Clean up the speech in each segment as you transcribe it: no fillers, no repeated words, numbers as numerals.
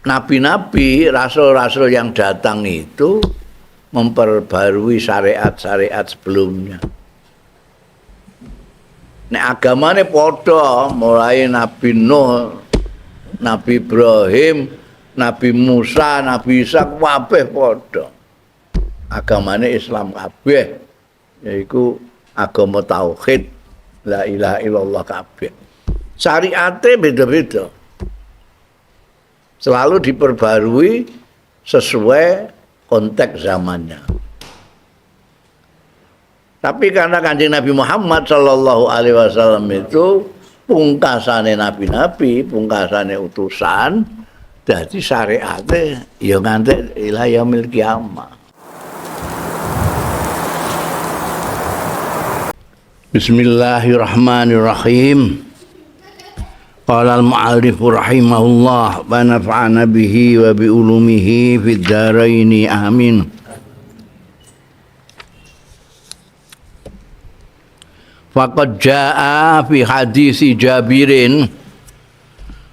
Nabi-nabi, rasul-rasul yang datang itu memperbarui syariat-syariat sebelumnya. Nek agamane padha, mulai Nabi Nuh, Nabi Ibrahim, Nabi Musa, Nabi Isa kabeh padha. Agamane Islam kabeh, yaiku agama tauhid, la ilaha illallah kabeh. Syariate beda-beda. Selalu diperbarui sesuai konteks zamannya. Tapi karena Kanjeng Nabi Muhammad sallallahu alaihi wasallam itu pungkasane nabi-nabi, pungkasane utusan, dadi syariate ya nganti ila yaumil kiamah. Bismillahirrahmanirrahim. Qala al-mu'allif rahimahullah wa nafa'ana bihi wa bi ulumihi fid dharaini amin. Faqad jaa fi hadisi Jabirin.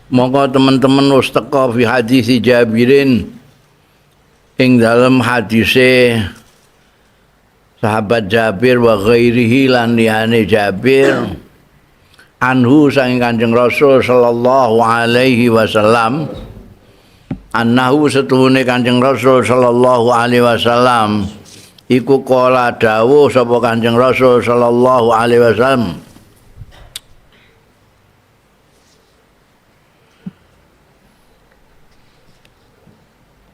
Monggo teman-teman wis teka fi hadisi Jabirin ing dalem hadise sahabat Jabir wa ghairihi lan liyane Jabir anhu saking Kanjeng Rasul sallallahu alaihi wasallam annahu setuhune Kanjeng Rasul sallallahu alaihi wasallam iku kala dawuh sapa Kanjeng Rasul sallallahu alaihi wasallam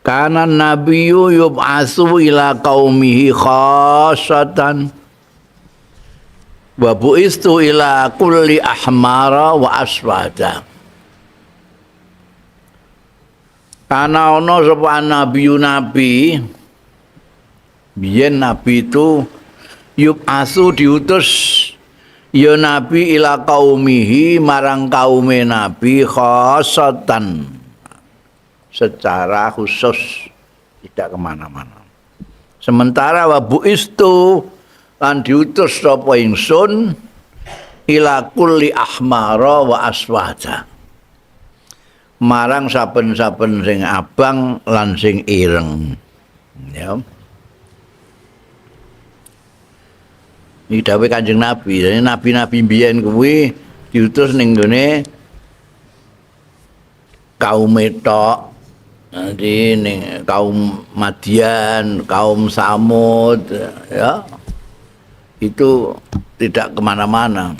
kana nabiyyu yub'atsu ila qaumihi khassatan wa bu'istu ila kulli ahmara wa aswada. Kana ana sapa nabiyu nabi biyen nabi itu yub'atsu diutus ya nabi ila qaumihi marang kaume nabi khassatan secara khusus, tidak kemana-mana. Sementara wa bu'istu lan diutus sapa ingsun ila kulli ahmara wa aswada marang saben-saben sing abang lan sing ireng. Ya. Iki dawuh Kanjeng Nabi. Jadi nabi-nabi mbiyen kuwi diutus ning gone kaum tok. Nanti ning kaum Madian, kaum Samud, ya. Itu tidak kemana-mana.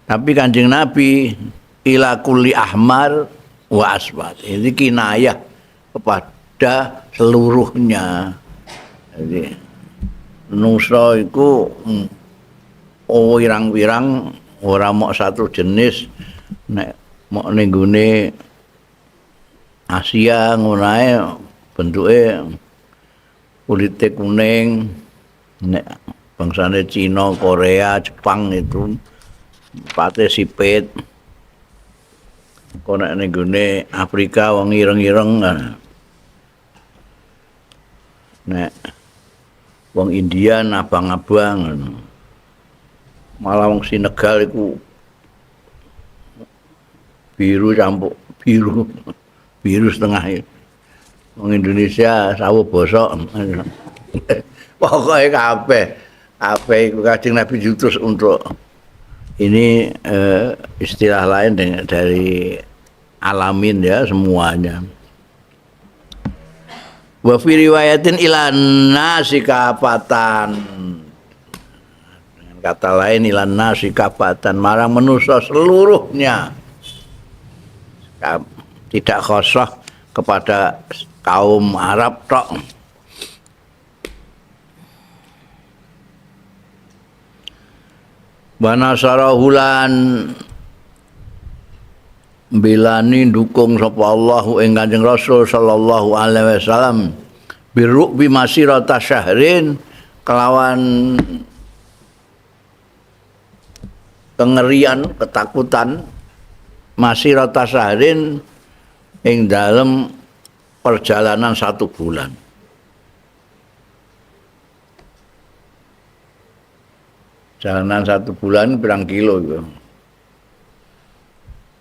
Tapi Kanjeng Nabi ila kulli ahmar wa aswad. Ini kinayah kepada seluruhnya. Jadi nusa iku wirang-wirang ora mok satu jenis, nek mok ning gone Asia ngono ae bentuke kulite kuning, nek bangsane Cina, Korea, Jepang itu pate sipit. Kok nek ning gone Afrika wong ireng-ireng, nek wong India abang-abang, malah wong Senegal iku biru campur biru, biru setengah. Wong Indonesia sawo bosok. Pokoke kabeh, kabeh iku Kanjeng Nabi diutus untuk ini, istilah lain dari alamin ya semuanya. Wa fi riwayatin ila nasi kafatan. Dengan kata lain ila nasi kafatan marang manusia seluruhnya. Tidak khusus kepada kaum Arab tok. Wa nasarahu lan bilani dukung sapa Allahu ing Kanjeng Rasul sallallahu alaihi wasallam birru'bi masirata syahrin kelawan kengerian ketakutan masirata syahrin ing dalem perjalanan 1 bulan. Perjalanan 1 bulan pirang kilo iku.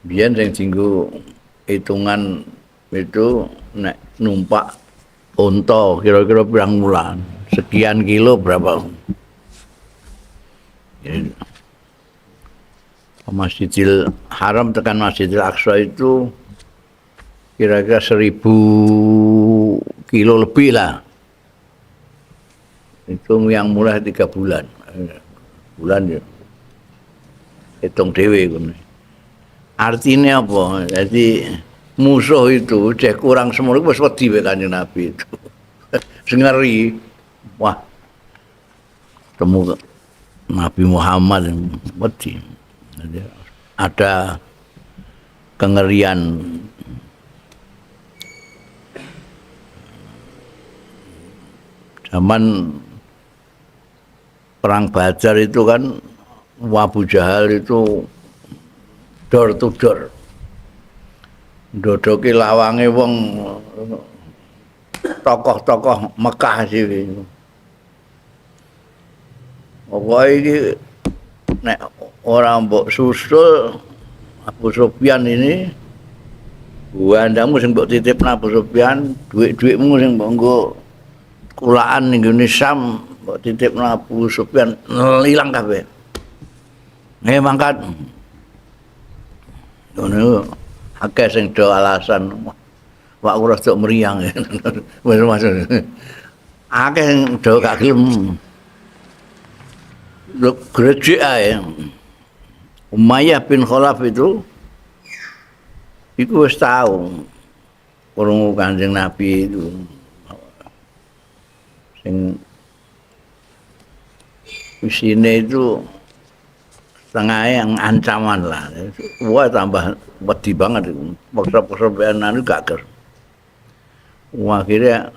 Biyen sing dienggo hitungan itu nek numpak unta kira-kira pirang wulan, sekian kilo berapa. Jadi, Masjidil Haram tekan Masjidil Aqsa itu kira-kira 1000 kilo lebih lah. Itu yang mulai 3 bulan. Bulan ya. Hitung dhewe ngono. Artinya apa? Jadi musuh itu cek kurang semono wis wedi wae Kanjeng Nabi itu. Sing ngeri. Wah. Ketemu Nabi Muhammad wedi. Jadi, ada kengerian. Zaman perang Badar itu kan Abu Jahal itu door to door. Ndodoki lawange wong tokoh-tokoh Mekah sih. Pokoke iki nek ora mbok susul Abu Sufyan ini, bandamu sing mbok titipna Abu Sufyan, dhuwit-dhuwitmu sing mbok nggo kulaan ning nggone Syam mbok titipna Abu Sufyan ilang kabeh. Mangkat. Ngono akeh sing do alasan wak ora rada mriyang. Wis masuk. Akeh sing do gak gelem. Lho grejek ae. Umayyah bin Khalaf itu iku wis tau krungu Kanjeng Nabi itu. Sing isine itu setengah yang ancaman lah. Wah tambah wedi banget itu. Paksa-paksa anu gak ger. Wah, akhirnya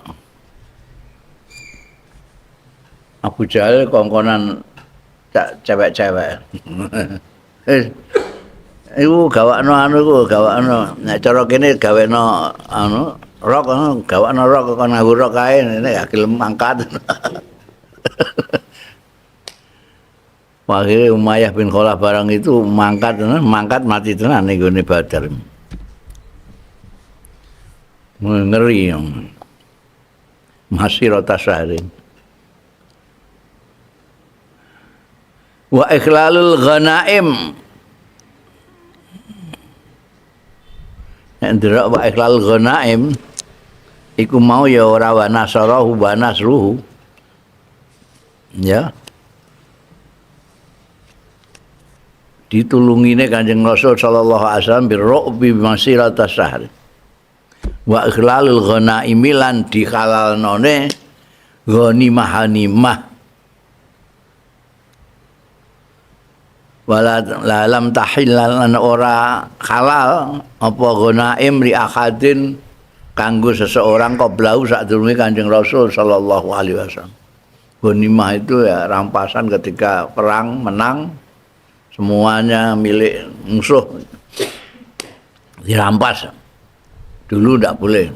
Abu Jahal kongkonan cewek-cewek. Iku gawakno anu iku gawakno. Nek cara kene gawekno anu rok anu gawakno rok kon nganggo rok kae nek gak gelem mangkat. Akhirnya Umayyah bin Khalaf barang itu mangkat tenan, mangkat mati tenan ning gone Badar. Ngeri. Masirata syahrin. Wa ikhlalul ghanaim. Nek ndelok wa ikhlalul ghanaim iku mau ya ora wa nasarahu wa nasruhu. Ya. Ditulungine Kanjeng Rasul sallallahu alaihi wasallam birru'bi masirata syahr. Wa ikhlalul ghanaimi lan dihalalnone ghanimah hanimah. Wala lam tahillal lan ora halal apa ghanaim li ahadin kanggo seseorang qoblahu sadurunge Kanjeng Rasul sallallahu alaihi wasallam. Ghanimah itu ya rampasan ketika perang menang, semuanya milik musuh dirampas. Dulu ndak boleh.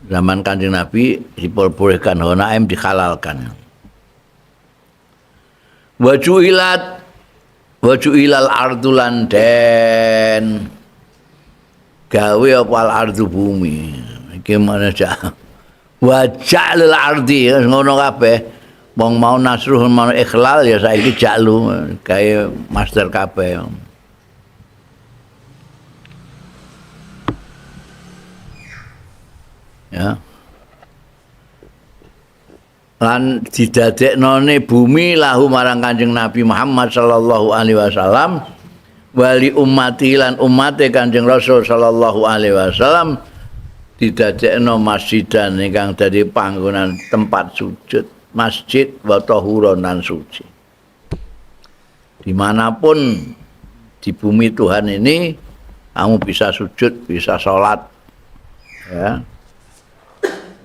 Zaman Kanjeng Nabi diperbolehkan ghanaim dihalalkan. Wajuilat wajuilal ardulan den gawe apa al ardu bumi. Iki mana jak waja'lil ardi ngono kabeh. Wong mau nasruh mau ikhlal ya saiki jaklu gawe master kabeh. Ya. Lan didadeknone bumi lahu marang Kanjeng Nabi Muhammad sallallahu alaihi wasallam wali ummati lan ummate Kanjeng Rasul sallallahu alaihi wasallam didadekno masjidan ingkang dadi panggonan tempat sujud, masjid wa tahuran lan suci. Dimanapun di bumi Tuhan ini kamu bisa sujud, bisa sholat, ya.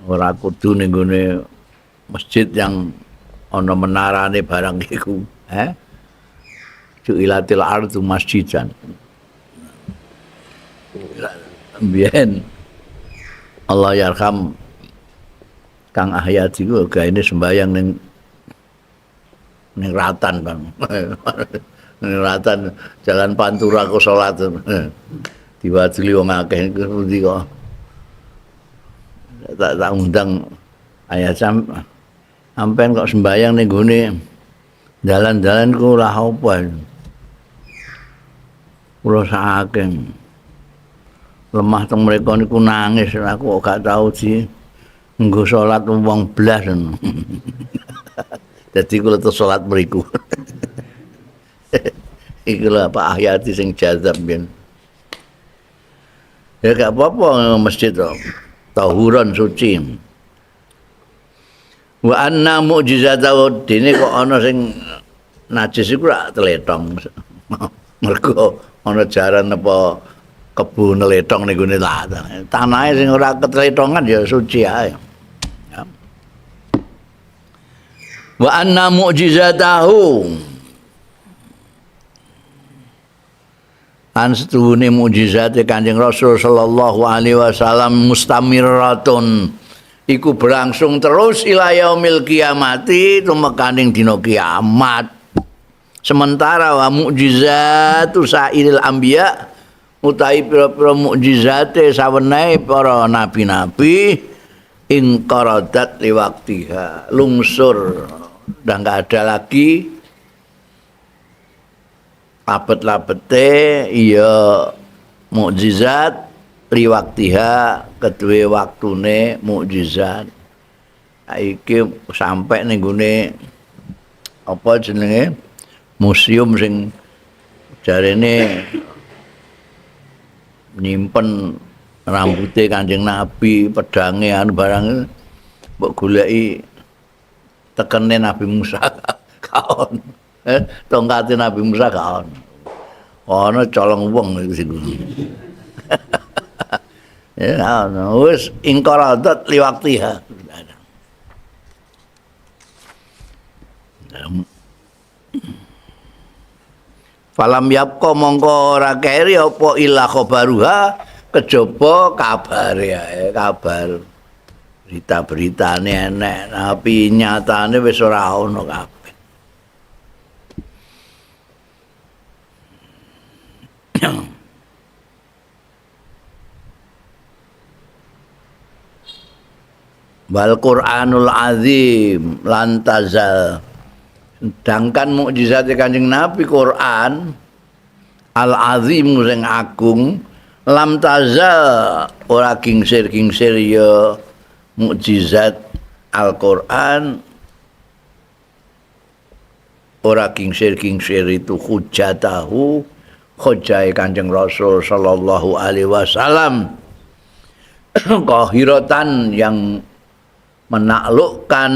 Ora kudu ning gone masjid yang ana menarane barang iku, eh. Ju'ilatil ardu masjidan. Biyen Allah yarham Kang Ahyadi ku gaene sembayang ning ning Ratan, Bang. Ning Ratan jalan Pantura ku salat. Diwaduli wong akeh niku pundi kok. Tak undang ayah sampean kok sembayang ning gone dalan-dalan ku lah apa. Kula sakake. Lemah teng mriko niku nangis, aku kok gak tau di nggo salat wong blas. Dadi kula terus salat mriku. Iku lho Pak Ahyati sing jazab ben. Ya gak apa-apa masjid to. Tahuran suci. Wa anna mukjizatahu dene kok ana sing najis iku rak tletong. Mergo ana jaran apa kebo neletong ning gone tanahe sing ora ketletongan ya suci ae. Ya. Wa anna mukjizatahu an setuhune mukjizate Kanjeng Rasul sallallahu alaihi wasallam mustamirratun iku berlangsung terus ila yaumil kiamati tumekaning dina kiamat. Sementara wa mukjizatu sairil anbiya utawi pira-pira mukjizate sawenehe para nabi-nabi ingqaradat liwaktiha lungsur, udah enggak ada lagi labet-labete iya mukjizat liwaktiha kedue waktune mukjizat. Iki sampai ning gone apa jenenge museum sing jarene nyimpen rambute Kanjeng Nabi, pedange anu barang mbok goleki tekene Nabi Musa kaon. Tongkate Nabi Musa kaon. Ana colong wong iku sing. Ya ana wis ingqaradat liwaktiha. Falam yapqa mongko ora keri apa illa khabaruha kejaba kabare ae, kabar berita-beritane enek tapi nyatane wis ora ana kabeh. Wal Qur'anul Azim lan tazal. Sedangkan mukjizat Kanjeng Nabi Quran Al-Azim sing agung lam tazal ora gingsir-gingsir ya mukjizat Al-Quran, ora gingsir-gingsir itu hujatahu hujjahe Kanjeng Rasul sallallahu alaihi wasallam qahiratan yang menaklukkan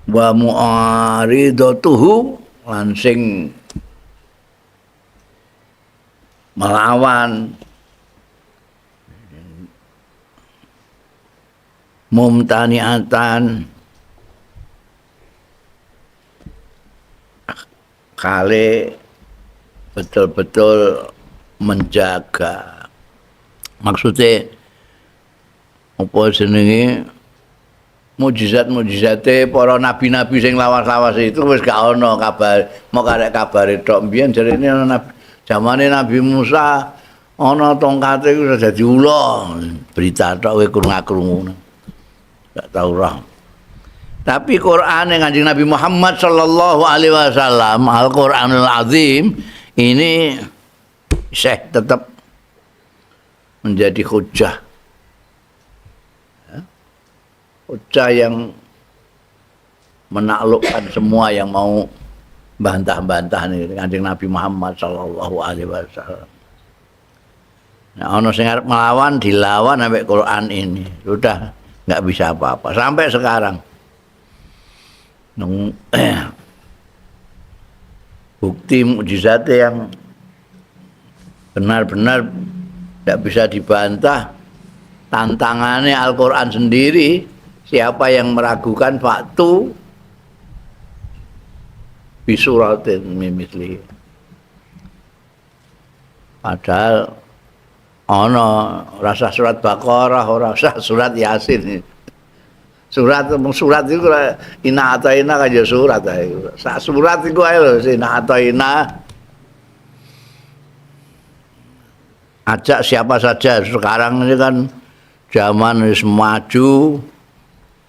wa mu'aridatuhu lan sing melawan mumtaniatan kale betul-betul menjaga. Maksudnya apa jenenge mukjizat-mukjizate para nabi-nabi sing lawas-lawas itu wis gak ana kabar, mau karek kabare tok. Mbiyen jarene ana nabi, zamane Nabi Musa ana tongkate iku dadi ula, berita tok kowe krungu-krungu gak tau roh. Tapi Quran yang Kanjeng Nabi Muhammad sallallahu alaihi wasallam, Al-Qur'anul Azim ini syekh tetap menjadi hujah. Hujah yang menaklukkan semua yang mau bantah-bantah nih Kanjeng Nabi Muhammad sallallahu alaihi wasallam. Nah, ono sing arep melawan dilawan sampai Quran ini. Sudah nggak bisa apa-apa sampai sekarang. Bukti mukjizat yang benar-benar tidak bisa dibantah, tantangannya Al-Quran sendiri. Siapa yang meragukan faktu bisuratin mimisli. Padahal Ana rasa surat Baqarah, ora usah surat Yasin. Surat surat iku inna ataina kan ya surat ae. Sak surat iku ae lho inna ataina. Ajak siapa saja sekarang ini kan zaman wis maju,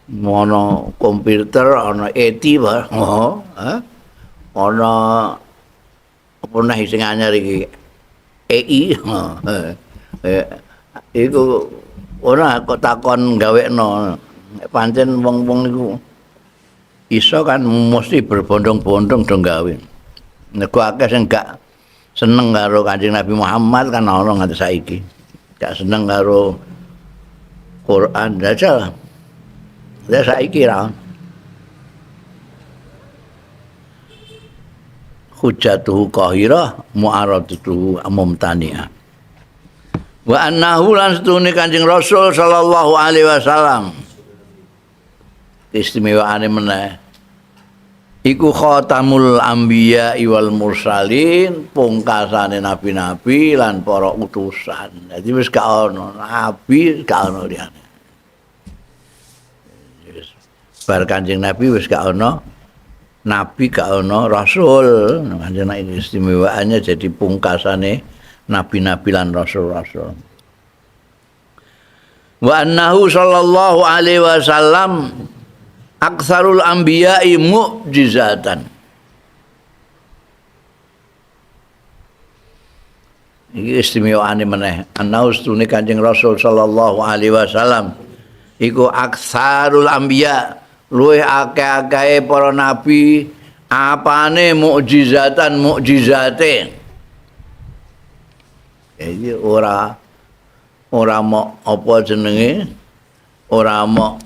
ana komputer, ana IT, oh, ana apa neh sing anyar iki AI, iku ora kok takon gawekno. Pancen wong-wong iku iso kan mesti berbondong-bondong do gawe. Nek akeh sing gak seneng karo Kanjeng Nabi Muhammad kan ana nganti saiki. Gak seneng karo Quran jajal. Ya saiki ra. Hujjatuhu qahirah mu'aradatuhu mumtani'ah. Wa annahu lan setune Kanjeng Rasul sallallahu alaihi wasallam. Istimewaane meneh iku khatamul anbiya wal mursalin, pungkasane nabi-nabi lan para utusan. Dadi wis gak ono nabi, gak ono liyane. Wis bar Kanjeng Nabi wis gak ono nabi, gak ono rasul. Kanjeng Nabi istimewaannya jadi pungkasane nabi-nabi lan rasul-rasul. Wa annahu sallallahu alaihi wasallam aktsarul anbiya'i mu'jizatan. Iki istimewaane meneh. Annahu stune Kanjeng Rasul sallallahu alaihi wasallam iku aktsarul anbiya, luwih akeh-akehe para nabi apane mukjizatan mukjizate. Jadi ora mok apa jenenge, ora mok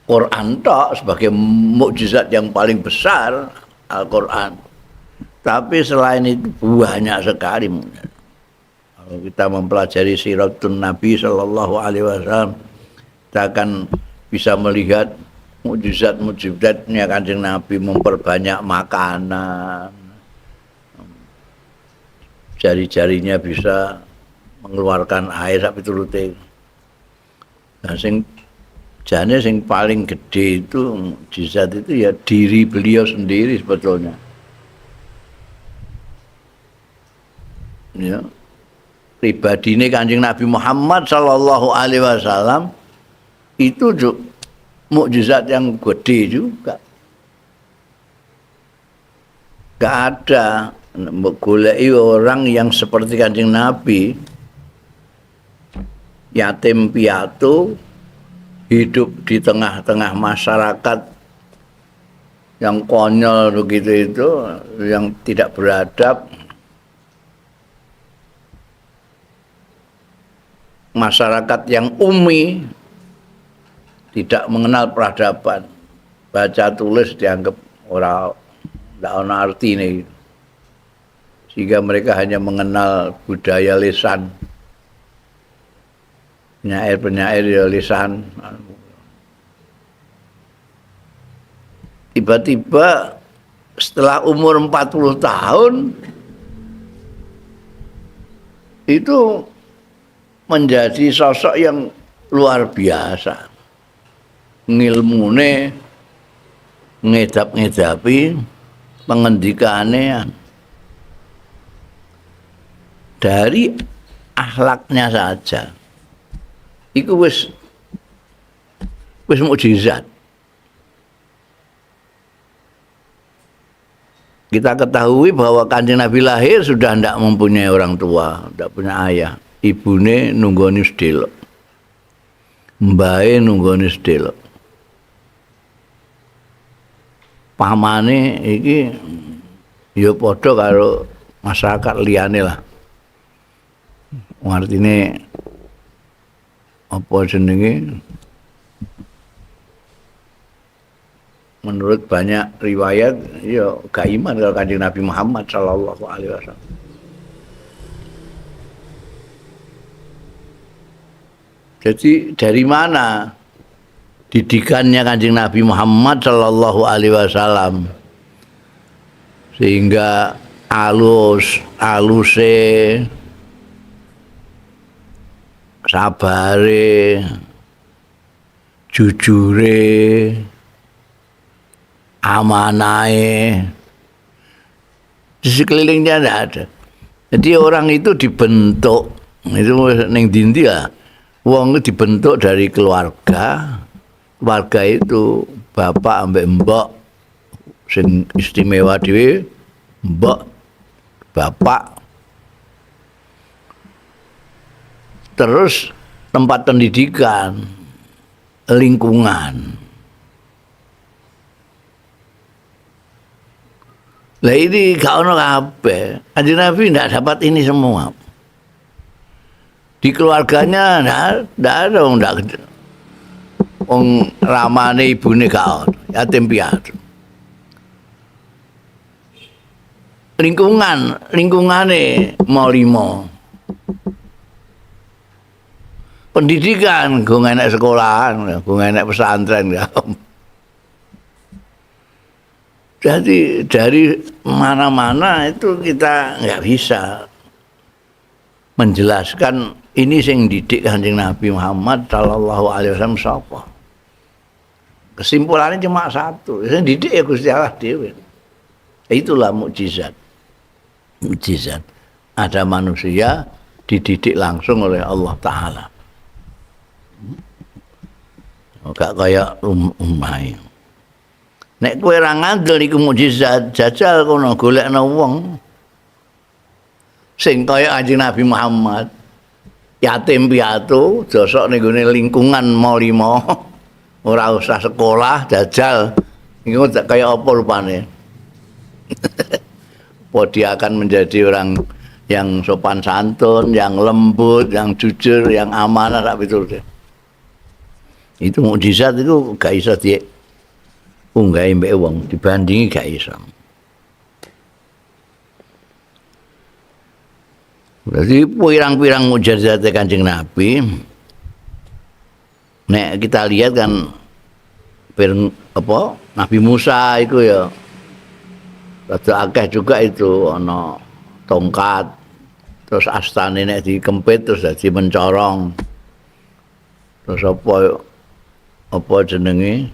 Quran tok sebagai mukjizat yang paling besar Al-Quran. Tapi selain itu banyak sekali. Kalau kita mempelajari siratun Nabi sallallahu alaihi wasallam, kita akan bisa melihat mukjizat-mukjizatnya Kanjeng Nabi, memperbanyak makanan, jari-jarinya bisa mengeluarkan air sampai turute. Nah, sing jane sing paling gede itu mukjizat itu ya diri beliau sendiri sebetulnya. Ya. Pribadine Kanjeng Nabi Muhammad sallallahu alaihi wasallam itu mukjizat yang gede juga. Gak ada mbok goleki orang yang seperti Kanjeng Nabi, yatim piatu, hidup di tengah-tengah masyarakat yang konyol begitu itu, yang tidak beradab, masyarakat yang umi, tidak mengenal peradaban, baca tulis dianggap ora ndak ana artine, sehingga mereka hanya mengenal budaya lisan, penyair-penyair ya lisan. Tiba-tiba setelah umur 40 tahun itu menjadi sosok yang luar biasa. Ngilmune ngedap-ngedapi, pengendikane dari akhlaknya saja. Iku wis mukjizat. Kita ketahui bahwa Kanjeng Nabi lahir sudah tidak mempunyai orang tua, tidak punya ayah. Ibune nunggoni sedelok, mbahe nunggoni sedelok, pamane iki ya padha karo masyarakat liyane lah. Artine apa jenenge, menurut banyak riwayat ya gak iman kalau Kanjeng Nabi Muhammad sallallahu alaihi wasallam. Jadi dari mana didikannya Kanjeng Nabi Muhammad sallallahu alaihi wasallam sehingga alus aluse Sabare, jujure, amanahe, di sekelilingnya tidak ada. Jadi orang itu dibentuk, itu ning dindi ya, wong itu dibentuk dari keluarga. Keluarga itu bapak ambek mbok, sing istimewa dhewe mbok, bapak. Terus tempat pendidikan, lingkungan. Lah ini gak ono kabeh. Kanjeng Nabi ndak dapat ini semua. Di keluarganya ndak ada wong ndak wong ramane ibune gak ono, yatim piatu. Lingkungan, lingkungane mau limo. Pendidikan, gue enek sekolahan, gue enek pesantren. Jadi dari mana-mana itu kita nggak bisa menjelaskan ini sing didik Kanjeng Nabi Muhammad sallallahu alaihi wasallam sapa. Kesimpulannya cuma satu, sing didik ya Gusti Allah dhewe. Itulah mukjizat. Mukjizat. Ada manusia dididik langsung oleh Allah Ta'ala. Gak kaya umahe. Nek kowe ora ngandel iku mukjizat, jajal kono golekno wong sing kaya Kanjeng Nabi Muhammad. Yatim piatu, josok ning gone lingkungan molimo. Ora usah sekolah, jajal. Iku kaya apa rupane? Apa dia akan menjadi orang yang sopan santun, yang lembut, yang jujur, yang amanah sak piturute. Itu mukjizat itu gak iso diunggahi mbek wong, dibandingi gak iso. Berarti pirang-pirang mukjizat Kanjeng Nabi nek kita lihat kan apa Nabi Musa itu ya rada akeh juga itu ana tongkat terus astane nek dikempit terus dadi mencorong. Terus apa jenenge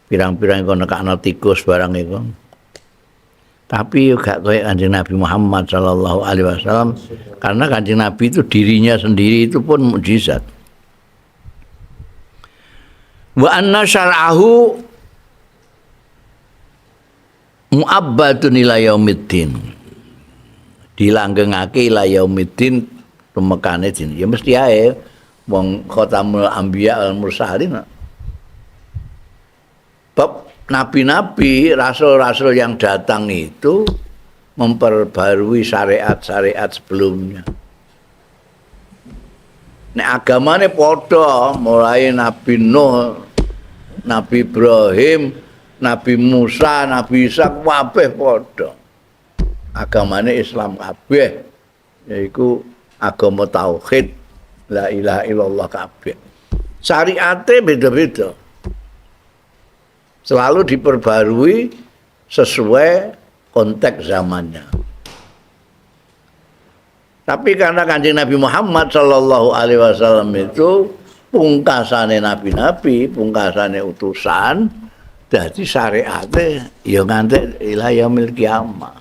pirang-pirang iku nekakno tikus barang iku. Tapi gak kaya Kanjeng Nabi Muhammad sallallahu alaihi wasallam, karena Kanjeng Nabi itu dirinya sendiri itu pun mukjizat. Wa anna syar'ahu mu'abbadun ila yaumiddin. Dilanggengake ila yaumiddin tumekane din. Ya mesti ae wong khatamul anbiya wal mursalin. Bab nabi-nabi, rasul-rasul yang datang itu memperbarui syariat-syariat sebelumnya. Nek agamane padha, mulai Nabi Nuh, Nabi Ibrahim, Nabi Musa, Nabi Isa kabeh padha. Agamane Islam kabeh, yaiku agama tauhid, la ilaha illallah kabeh. Syariate beda-beda. Selalu diperbarui sesuai konteks zamannya. Tapi karena Kanjeng Nabi Muhammad sallallahu alaihi wasallam itu pungkasane nabi-nabi, pungkasane utusan, dadi syariate ya nganti ila yaumil kiamah.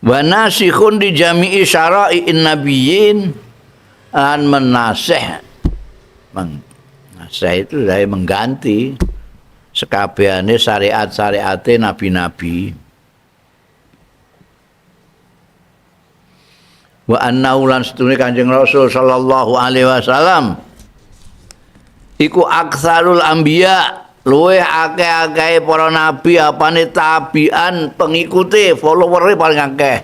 Wa nasikhun di jami'i syara'i'in nabiyyin an menasih. Menasih itu dari mengganti sekabehane syariat-syariate nabi-nabi. Wa annahu lan setune Kanjeng Rasul sallallahu alaihi wasallam iku aktsarul anbiya, luwih akeh-akehe para nabi apane tabian pengikute, followere paling akeh.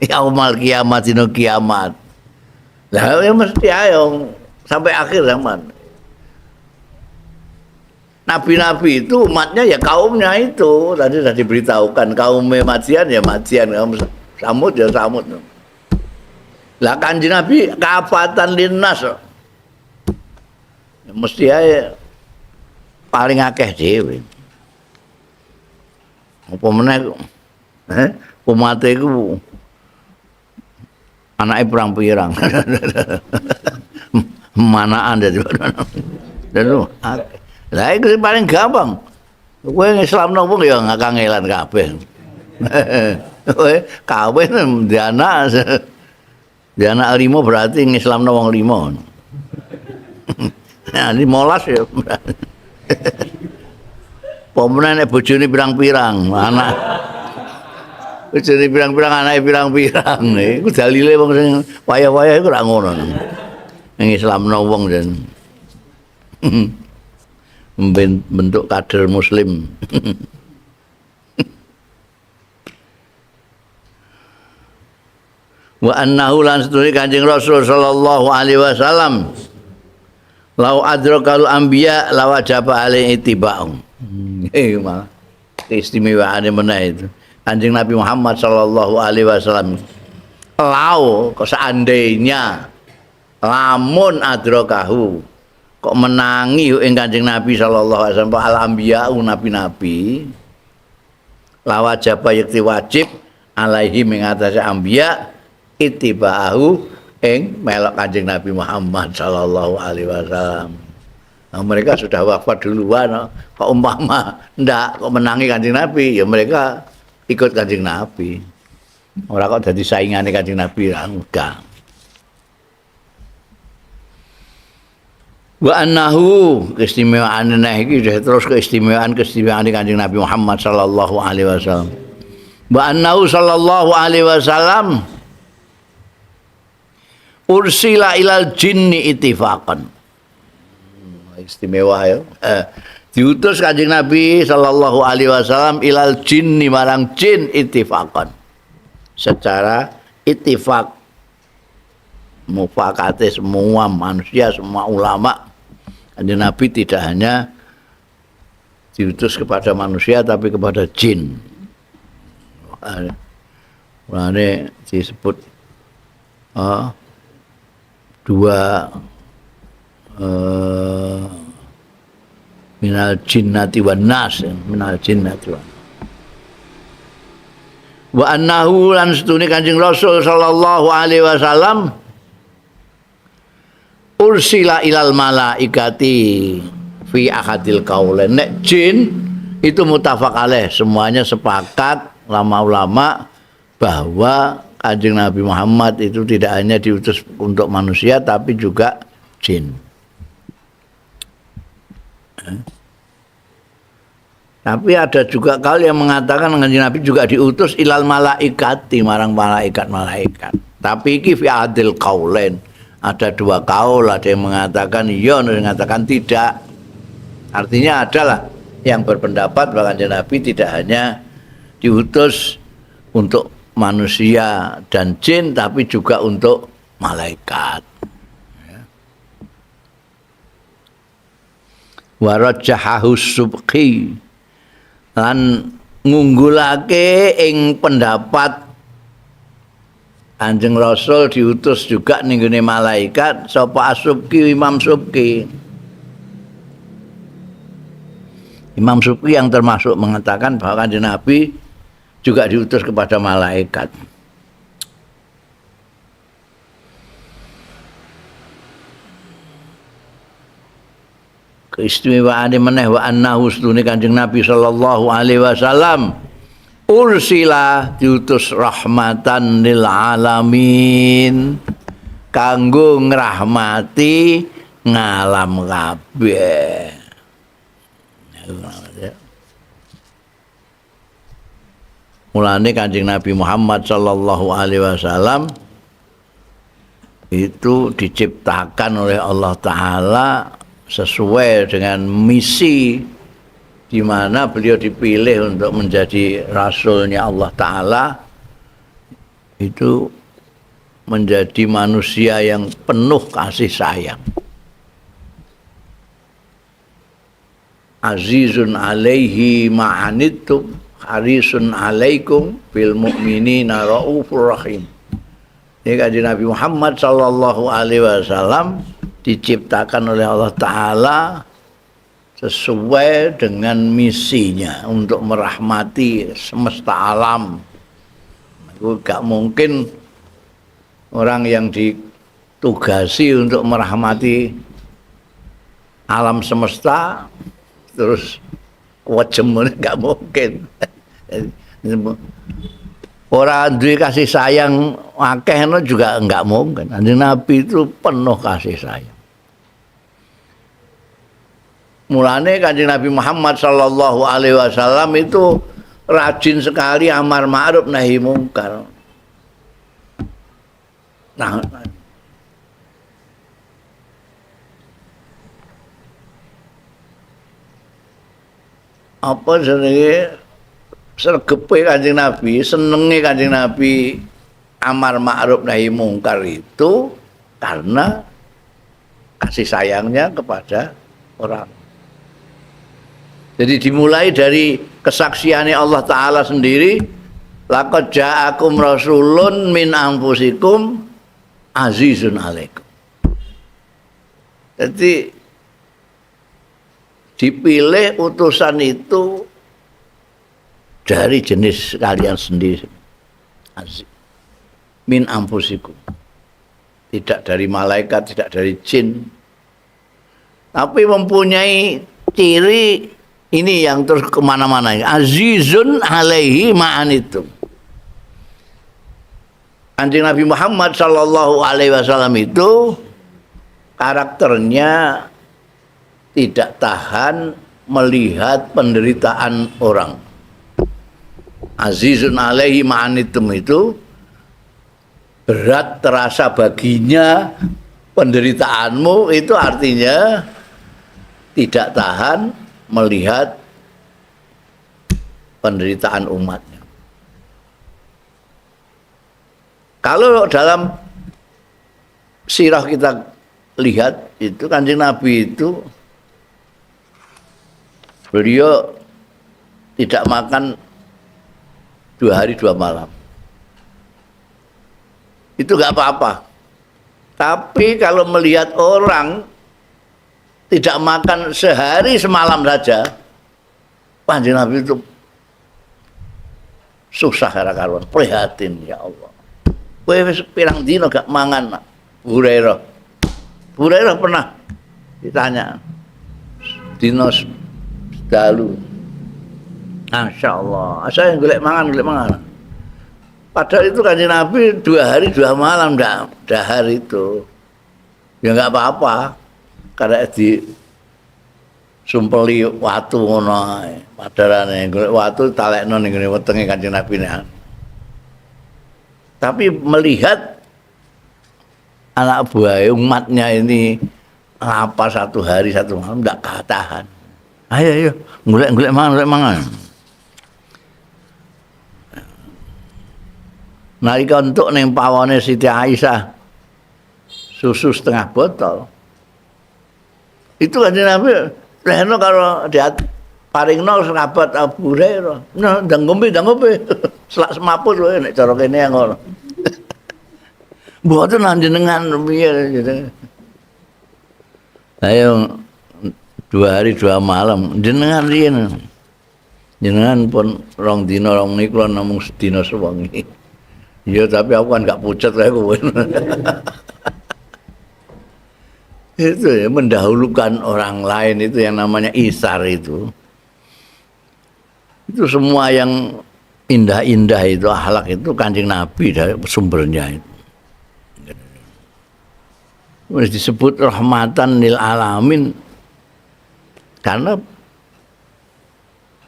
Yaumul kiamat, dina kiamat. Lah ya mesti ayo sampai akhir zaman. Nabi-nabi itu umatnya ya kaumnya itu. Tadi sudah diberitahukan kaum Madian ya Madian, kaum Samud ya Samud. Lah Kanjeng Nabi kafatan linnas. Ya, mesti ae paling akeh dhewe. Apa meneh umate iku Anake pirang-pirang. Manaan dadi. Lah iku paling gampang. Kowe ngislamno wong ya kangelan kabeh. Kowe kawin di anak 5 berarti ngislamno wong 5. Nah, 15 ya. Pomene nek bojone pirang-pirang, anak bojone pirang-pirang, anake pirang-pirang. Iku dalile wong sing wayah-wayah iku ora ngono. Ngislamno wong jan. Bentuk kader muslim. Wa annahu lan sedune Kanjeng Rasul sallallahu alaihi wasallam lau adrakal anbiya lawajaba alaihi ittiba'um. Malah keistimewaane meneh itu. Kanjeng Nabi Muhammad sallallahu alaihi wasallam lau seandainya lamun adrakahu kok menangi ing Kanjeng Nabi sallallahu alaihi wasallam al anbiya nabi-nabi lawajaba yakti wajib alaihi ing atase anbiya ittiba'ahu ing melok Kanjeng Nabi Muhammad sallallahu alaihi wasallam. Nah, mereka sudah wafat duluan kok umpama ndak kok menangi Kanjeng Nabi ya mereka ikut Kanjeng Nabi. Ora kok dadi saingane Kanjeng Nabi enggak. Wa annahu keistimewaan neh iki terus keistimewaan-keistimewaan Kanjeng Nabi Muhammad sallallahu alaihi wasallam. Wa annahu sallallahu alaihi wasallam ursila ilal jinni ittifaqan. Istimewa ya. Diutus Kanjeng Nabi sallallahu alaihi wasallam ilal jinni marang jin ittifaqan. Secara ittifaq mufakate semua manusia, semua ulama. Kanjeng Nabi tidak hanya diutus kepada manusia tapi kepada jin. Mulane disebut dua minal jinnati wan nas, minal jinnati wan. Wa annahu lan setune Kanjeng Rasul sallallahu alaihi wasallam ursila ilal malaikati fi ahadil qaulain. Nek jin itu muttafaq alaih, semuanya sepakat ulama-ulama bahwa Kanjeng Nabi Muhammad itu tidak hanya diutus untuk manusia tapi juga jin. Tapi ada juga kali yang mengatakan Kanjeng Nabi juga diutus ilal malaikati marang malaikat-malaikat. Tapi iki fi adil qaulain. Ada dua kaul, ada yang mengatakan iya, ada yang mengatakan tidak. Artinya adalah yang berpendapat bahwa Kanjeng Nabi tidak hanya diutus untuk manusia dan jin tapi juga untuk malaikat. Wa rajjahu subqi lan ngunggulake ing pendapat Kanjeng Rasul diutus juga ning gone malaikat sapa Asubki, Imam Subki. Imam Subki yang termasuk mengatakan bahwa Kanjeng Nabi juga diutus kepada malaikat. Keistimewaane meneh wa annahu sedune Kanjeng Nabi sallallahu alaihi wasallam ursila diutus rahmatan lil alamin kanggo ngrahmati ngalam kabeh. Mulane Kanjeng Nabi Muhammad sallallahu alaihi wasallam itu diciptakan oleh Allah Ta'ala sesuai dengan misi di mana beliau dipilih untuk menjadi rasulnya Allah Ta'ala, itu menjadi manusia yang penuh kasih sayang. Azizun alaihi ma'anittum harisun alaikum bil mu'minina raufur rahim. Ini Kanjeng Nabi Muhammad sallallahu alaihi wasallam diciptakan oleh Allah Ta'ala sesuai dengan misinya untuk merahmati semesta alam. Itu gak mungkin Orang yang ditugasi untuk merahmati alam semesta terus wajem enggak mungkin. Orang duwe kasih sayang akeh ngono juga enggak mungkin. Kanjeng Nabi itu penuh kasih sayang. Mulane Kanjeng Nabi Muhammad sallallahu alaihi wasallam itu rajin sekali amar ma'ruf nahi mungkar. Nah, apa jenenge sregepe Kanjeng Nabi, senenge Kanjeng Nabi amar ma'ruf nahi mungkar itu karena kasih sayangnya kepada orang. Jadi dimulai dari kesaksiannya Allah Ta'ala sendiri, laqad ja'akum rasulun min anfusikum azizun alaikum. Jadi dipilih utusan itu dari jenis kalian sendiri. Aziz. Min anfusikum. Tidak dari malaikat, tidak dari jin. Tapi mempunyai ciri ini yang terus kemana-mana. Azizun alaihi ma'anitum. Kanjeng Nabi Muhammad sallallahu alaihi wasallam itu karakternya tidak tahan melihat penderitaan orang. Azizun alaihi ma'anitum itu berat terasa baginya penderitaanmu, itu artinya tidak tahan melihat penderitaan umatnya. Kalau dalam sirah kita lihat itu Kanjeng Nabi itu beliau tidak makan 2 hari 2 malam. Itu nggak apa-apa. Tapi kalau melihat orang tidak makan sehari semalam saja, Kanjeng Nabi itu susah karo-karuan, prihatin ya Allah. Kowe wis pirang dina gak mangan, Hurairah. Hurairah pernah ditanya, dina dalu. Masya Allah, saya golek mangan, golek mangan. Padahal itu Kanjeng Nabi 2 hari 2 malam dahar itu. Ya nggak apa-apa. Karena di sumpeli watu ngono ae. Padarane golek watu talekno ning ngene wetenge Kanjeng Nabi nek. Tapi melihat anak buah umatnya ini lapar 1 hari 1 malam ndak ketahan. Ayo ayo golek-golek mangan, golek mangan. Nalika entuk ning pawone Siti Aisyah susu setengah botol. Itu Kanjeng Nabi lehno karo diparingno sahabat Abu Hurairah. Nah, ndang ngombe, ndang ngombe. Selak semaput lho nek cara kene ngono. Mboten jenengan piye jenengan. Ayo 2 hari 2 malam jenengan riyen. Jenengan pun 2 dina 2 wengi kula namung sedina sewengi. Ya tapi aku kan gak pucet kae kowe. Itu ya, mendahulukan orang lain itu yang namanya isar itu. Itu semua yang indah-indah itu akhlak itu Kanjeng Nabi dari sumbernya itu. Wis disebut rahmatan lil alamin karena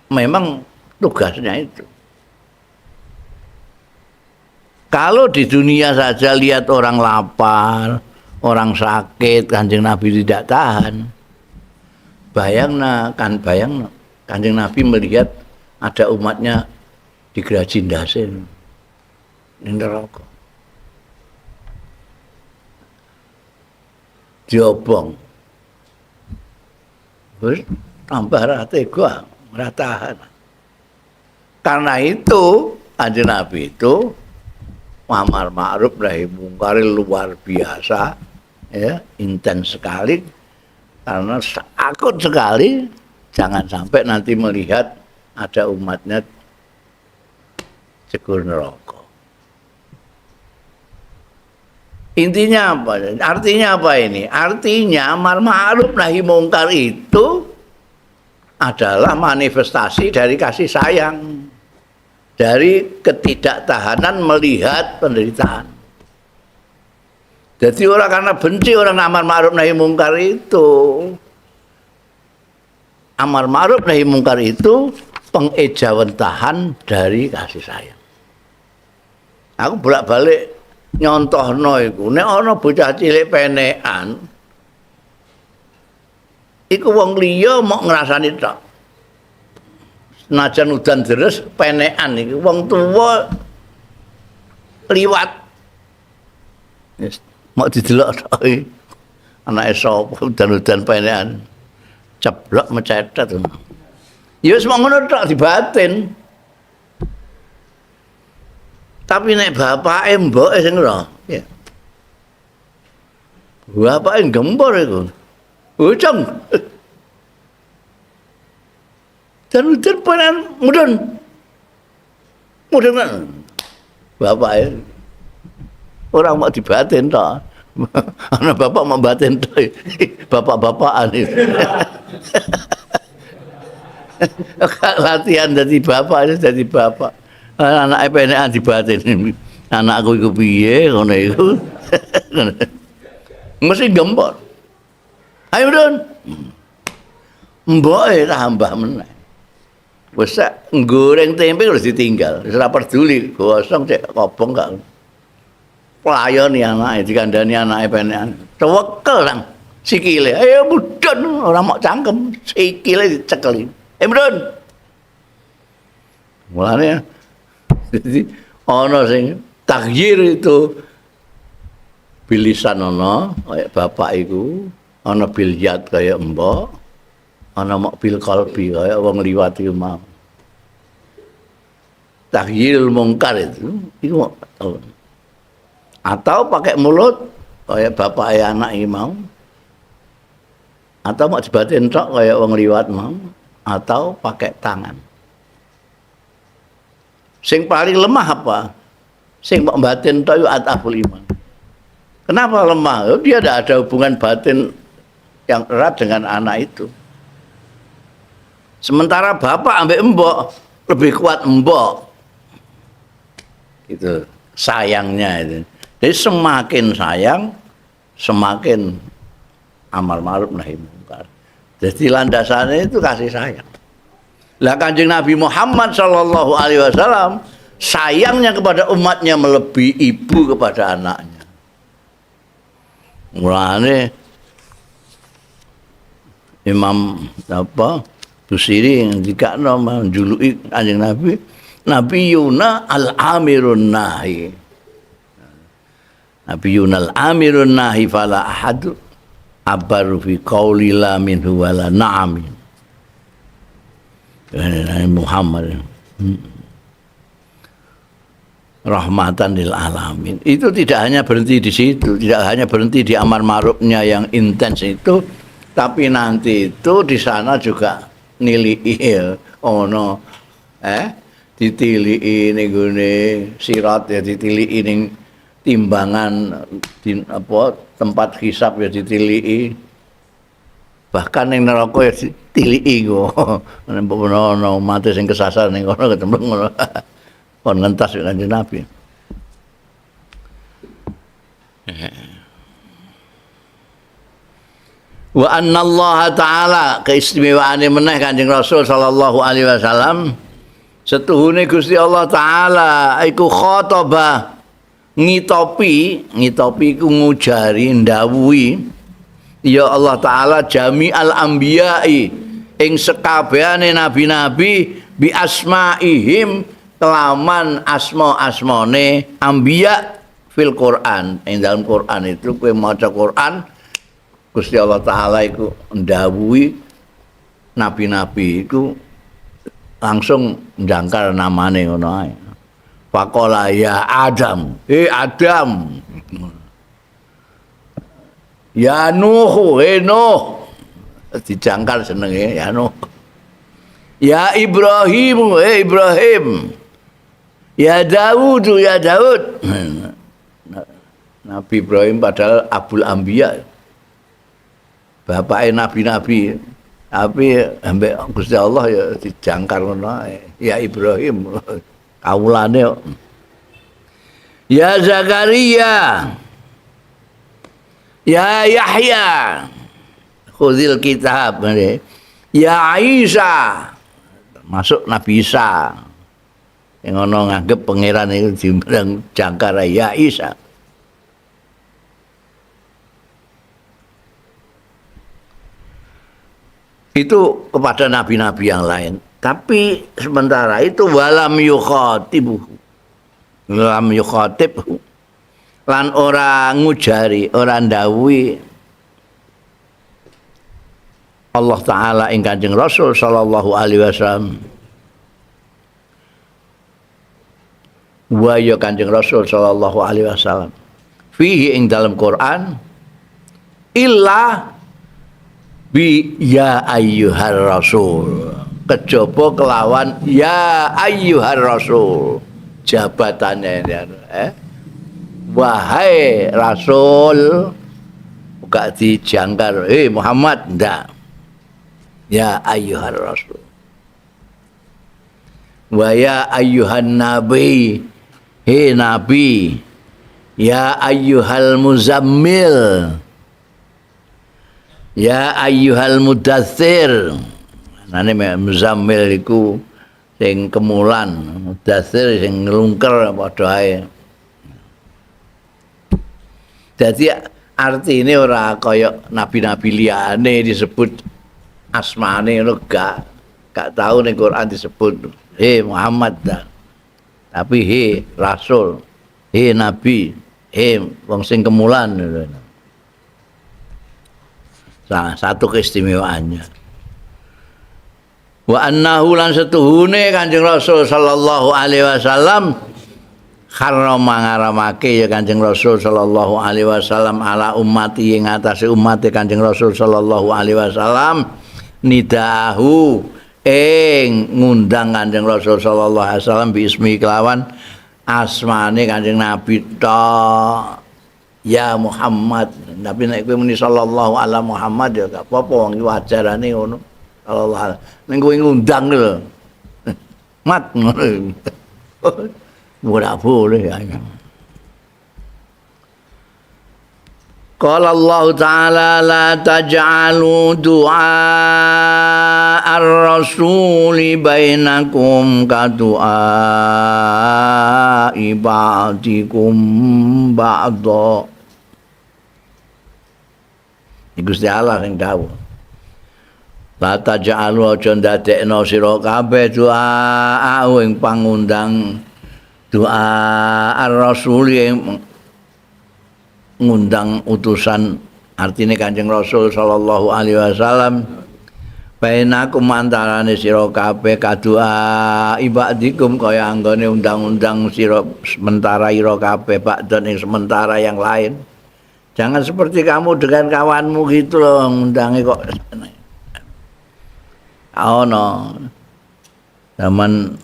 memang tugasnya itu. Kalau di dunia saja lihat orang lapar, orang sakit, Kanjeng Nabi tidak tahan. Bayangna, kan bayangna, Kanjeng Nabi melihat ada umatnya digraji ndase ning neraka. Diobong. Wis tambah ra tega, ora tahan. Karena itu Kanjeng Nabi itu amar ma'ruf nahi mungkar luar biasa, ya, intens sekali karena takut sekali jangan sampai nanti melihat ada umatnya cegur neraka. Intinya apa? Artinya apa ini? Artinya amar ma'ruf nahi mungkar itu adalah manifestasi dari kasih sayang, dari ketidaktahanan melihat penderitaan. Jadi orang karena benci orang amar ma'ruf nahi mungkar itu. Amar ma'ruf nahi mungkar itu pengejawentahan dari kasih sayang. Aku bolak-balik nyontohno iku, nek ana bocah cilik penekan iku wong liya mok ngrasani tok. Senajan udan deres penekan iku wong tuwa liwat. Wis mok didelok tok iki. Anake sapa udan-udan penekan. Ceblok mecetet. Ya wis mok ngono tok dibatin. Tapi nek bapake mboke sing ora, ya. Bapake gempor iku. Uceng. Dan udan penan mudun. Mudun kan. Bapake ora mau dibatin tok. Ana bapak mau batin tok. Bapak-bapakan itu. Latihan dadi bapak, dadi bapak. Anake penekan dibatin. Anakku iku piye ngono iku. Mesti gempor. Ayo mudun. Mboke tambah meneh. Wis sak nggoreng tempe harus ditinggal. Wis ora peduli, gosong cek kobong gak. Pelayoni anake dikandani anake penekan. Cewekel nang sikile. Ayo mudun ora mok cangkem, sikile dicekeli. Ayo mudun. Mulane jadi ana sing takyir itu bilisan ana kaya bapak iku, ana bilyat kaya mbok, ana mok bil qalbi kaya wong liwat iku mau. Takyirul mungkar itu iku mok atau pakai mulut kaya bapak anak iki mau, atau mok dibatin tok kaya wong liwat mau, atau pakai tangan. Sing paling lemah apa? Sing mok batin tok iku ataful iman. Kenapa lemah? Oh, dia tidak ada hubungan batin yang erat dengan anak itu. Sementara bapak ambek mbok lebih kuat mbok. Itu sayangnya itu. Jadi semakin sayang, semakin amar ma'ruf nahi mungkar. Jadi landasannya itu kasih sayang. Lah Kanjeng Nabi Muhammad sallallahu alaihi wasallam sayangnya kepada umatnya melebihi ibu kepada anaknya. Mulane Imam apa Busiri ngendikakno menjuluki Kanjeng Nabi Nabi Yuna al-Amirun Nahi. Nabi Yuna al-Amirun Nahi fala ahadu abaru fi qawli la minhu wala na'am. Muhammad rahmatan lil alamin. Itu tidak hanya berhenti di situ, tidak hanya berhenti di amar ma'rufnya yang intens itu, tapi nanti itu di sana juga nilii ono ditilii ning gone sirat ya, ditilii ning timbangan di, apa tempat hisab ya ditilii, bahkan ning neraka ya ditilii kok. Nek ono mate sing kesasar ning kono ketemu ngono. Kon ngentas Kanjeng Nabi. Wa anna Allah ta'ala keistimewaane meneh Kanjeng Rasul sallallahu alaihi wasallam, setuhune Gusti Allah ta'ala iku khotoba ngitopi, ngitopi iku ngujari ndawuhi ya Allah ta'ala jami'al anbiya'i ing sekabehane nabi-nabi bi asma'ihim kelaman asma-asmane anbiya fil Quran. Ing dalam Quran itu kowe maca Quran Gusti Allah Ta'ala iku ndawuhi nabi-nabi iku langsung njangkar namane ngono ae. Faqala ya Adam, Adam. Ya Nuh, Nuh. Dijangkar senenge ya Nuh. Ya Ibrahim, Ibrahim. Ya Daud, ya Daud. Nabi Ibrahim padahal Abul Anbiya, bapake nabi-nabi, tapi ambek Gusti Allah ya dijangkar ngono ae. Ya Ibrahim kawulane kok. Ya Zakaria, ya Yahya, khuzil kitab, ya Isa, masuk Nabi Isa. Yang ngono nganggep pangeran itu diundang jangkar ya Isa. Itu kepada nabi-nabi yang lain. Tapi sementara itu walam yukhatibuhu. Lam yukhatibhu. Lan ora ngujari, ora ndhawuhi Allah Ta'ala ing Kanjeng Rasul sallallahu alaihi wasallam. Wa ya Kanjeng Rasul sallallahu alaihi wasallam fihi ing dalam Quran illa bi ya ayyuhar rasul, kejaba kelawan ya ayyuhar rasul jabatannya ini, wahai rasul, gak dijangkar Muhammad, ndak, ya ayyuhar rasul wa ya ayyuhan nabi, he nabi, ya ayyuhal muzammil, ya ayyuhal mudaththir. Nane muzammil iku sing kemulan, mudaththir sing nglungker padha ae. Dadi artine ora kaya nabi-nabi liyane disebut asmane ngono, gak tau ning Quran disebut he Muhammad dah. Tapi he rasul, he nabi, he wong sing kemulan. Nah, satu keistimewaannya. Wa annahu lan setuhune Kanjeng Rasul sallallahu alaihi wasallam harama ngaramake ya Kanjeng Rasul sallallahu alaihi wasallam ala ummati ing atase umate Kanjeng Rasul sallallahu alaihi wasallam nidahu ing ngundang Kanjeng Rasul sallallahu alaihi wasallam bi ismi kelawan asmane Kanjeng Nabi ta ya Muhammad. Tapi nek kowe muni sallallahu ala Muhammad ya gak apa-apa, wong iki ajarane ngono sallallahu alaihi. Ning kowe ngundang lho mat ngono. Ora boleh ya. Qala Allah Ta'ala la taj'alu du'a ar-rasuli bainakum ka du'a'i ba'dikum ba'dha. Gusti Allah sing dawuh. La taj'alu aja ndadekno sira kabeh du'a ing pangundang du'a ar-rasuli ing ngundang utusan, artine Kanjeng Rasul sallallahu alaihi wasallam, bainakum antarane sira kabeh kadua ibadikum kaya anggone undang-undang sira sementara ira kabeh bakdan ing sementara yang lain. Jangan seperti kamu dengan kawanmu gitu loh, ngundangi kok. Oh no. Zaman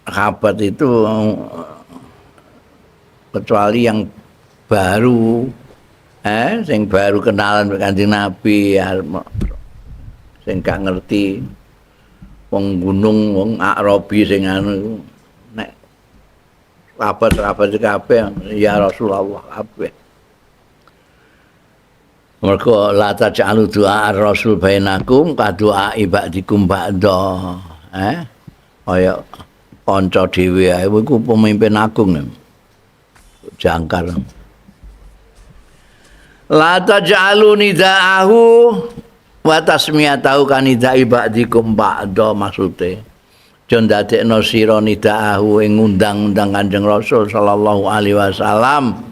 sahabat itu kecuali yang baru, sing baru kenalan Kanjeng Nabi, sing gak ngerti wong gunung, wong Arabi sing anu, nek sahabat-sahabat kabeh ya Rasulullah kabeh. Mergo la taj'alu du'a ar-rasul bainakum ka du'a ibadikum ba'da. Kaya kanca dhewe ae iku pemimpin agung. Jangkar. La taj'alu nida'ahu wa tasmiyatahu kanida'i ba'dikum ba'da, maksude aja ndadekno sira nida'ahu ing ngundang-undang Kanjeng Rasul sallallahu alaihi wasallam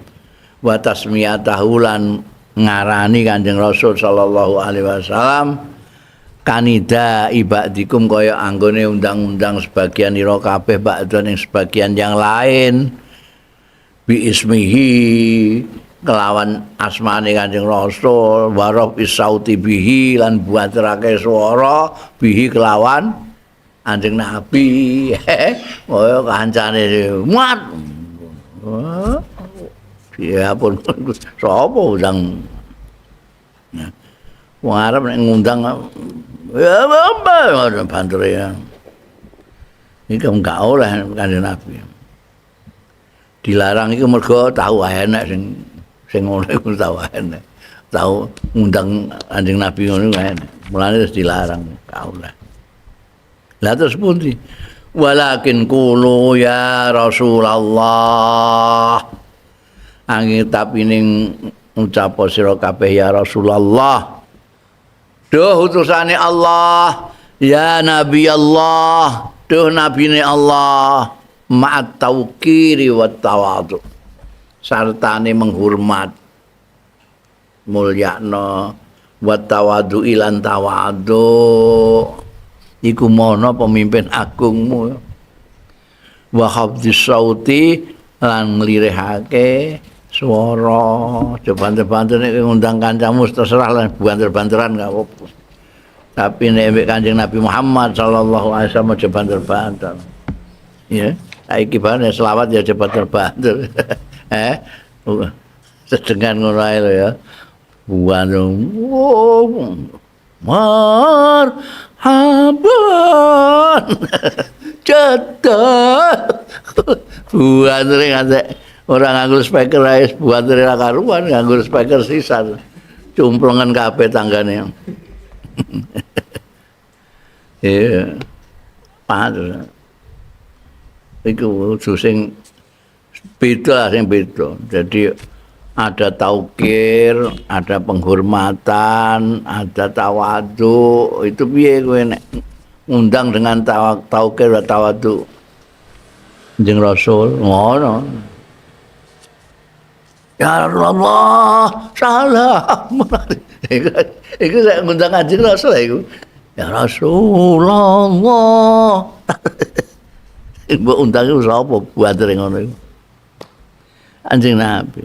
wa tasmiyatahu lan ngarani Kanjeng Rasul sallallahu alaihi wasallam kanida'i ba'dikum kaya anggone undang-undang sebagian ira kabeh ba'da ing sebagian yang lain bi ismihi kelawan asmane Kanjeng Rasul warof isauti bihi lan buaterake swara bihi kelawan Kanjeng Nabi. Oh kancane muat Ya pun sapa undang. Wong Arab nek ngundang ya apa banter ya. Iki enggak oleh Kanjeng Nabi. Dilarang iku mergo tau enek sing ngono iku tau enek. Tau ngundang Kanjeng Nabi ngono iku enek. Mulane terus dilarang gak oleh. Lah terus pundi? Walakin qulu ya Rasulullah. Angin tapi ning ngucap sira kabeh ya Rasulullah. Duh utusane Allah, ya Nabi Allah, duh nabine Allah, ma'at tauqiri wa tawadhu. Sartane menghormat, mulyakno, wa tawadhu ilan tawadhu. Iku mono pemimpin agungmu. Wa khafdis sauti lan nglirihake swara. Aja banter-banter nek ngundang kancamu terserah lah, banter-banteran gak apa-apa. Tapi nek mbek Kanjeng Nabi Muhammad sallallahu alaihi wasallam aja banter-banter. Ya, saiki bane selawat ya aja banter-banter. Sedengan ngono ae lho ya. Buan marhaban. Cetok. Buantere ngantek ora nganggo speaker ae, buantere ra karuan nganggo speaker sisan. Cumplungan kabeh tanggane. Iya. Pantes. Iku kudu sing beda, sing beda. Jadi ada taukir, ada penghormatan, ada tawadhu. Itu piye kowe nek ngundang dengan taukir atau tawadhu Kanjeng Rasul ngono. Ya Rasulullah, salam. Iku nek ngundang Kanjeng Rasul iku. Ya Rasulullah. Mbok undang iku sapa buatere ngono iku? Kanjeng Nabi.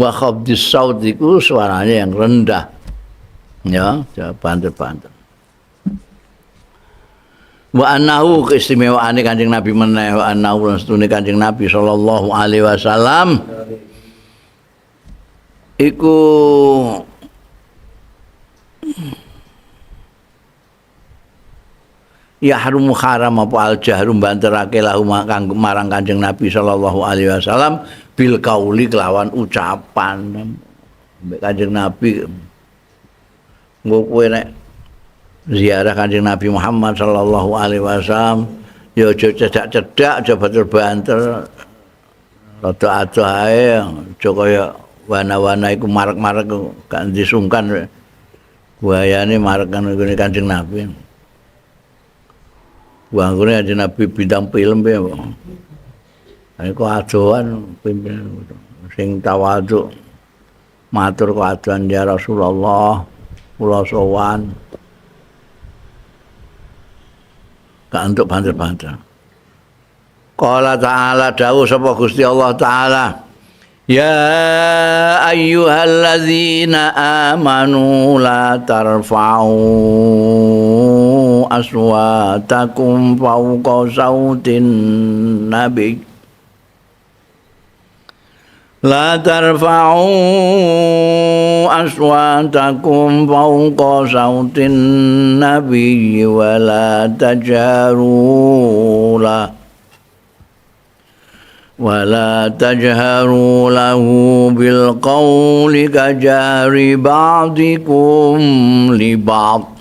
Wa khafdis saut iku suaranya yang rendah. Ya, banter-banter. Wa annahu keistimewaane Kanjeng Nabi meneh, wa annahu lan setune Kanjeng Nabi sallallahu alaihi wasallam iku yahrumu haram apa al jahru banterake lahu marang Kanjeng Nabi sallallahu alaihi wasallam bil kauli kelawan ucapan. Mbek Kanjeng Nabi engko kowe nek ziarah Kanjeng Nabi Muhammad sallallahu alaihi wasallam ya aja cedak-cedak, aja banter-banter, rada adoh ae, aja kaya wana-wana iku marek-marek gak disungkan buayane marek kan ngene Kanjeng Nabi. Wanggone Kanjeng Nabi bintang film piye kok. Iku adohan pimpinan sing tawadhu matur kok adohan ya Rasulullah kula sowan. Gak entuk banter-banter. Qala ta'ala dawuh sapa Gusti Allah ta'ala, ya ayyuhallazina amanu la tarfa'u aswatakum fawqa sautin nabi. La tarfa'u aswatakum fawqa sautin nabi wa la tajharu la wa la tajharu lahu bil qawli kajahri ba'dikum li ba'd.